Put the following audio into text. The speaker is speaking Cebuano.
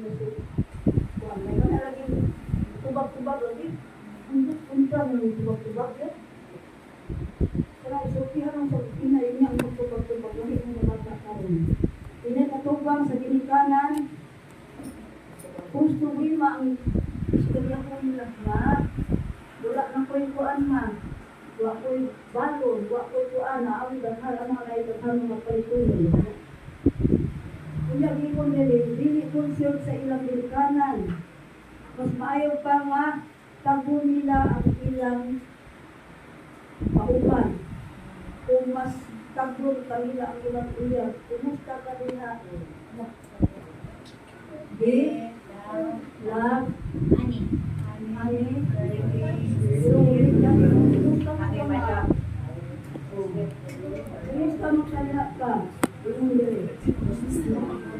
Nila sa kuan may kana lagi tubag-tubag lagi. Unta unta mo yung tubag-tubag ya. Kaya isultihan ang sa inay niya ang magtubag-tubag lahi mo na bata karon. Inay katubang sa ginikanan, gusto ma ang istorya ko nila nga wala na ko'y kuan ma. Wa ko'y balon, wa ko'y kuan na ang daghan ang mga naay daghan mga palitunon. Unya giingon nila, dili concern sa ilang ginikanan. Mas maayo pa nga tago nila ang ilang kauban. Kung mas tagbon kanila ang ilang uyab, kumusta ka diha? Di?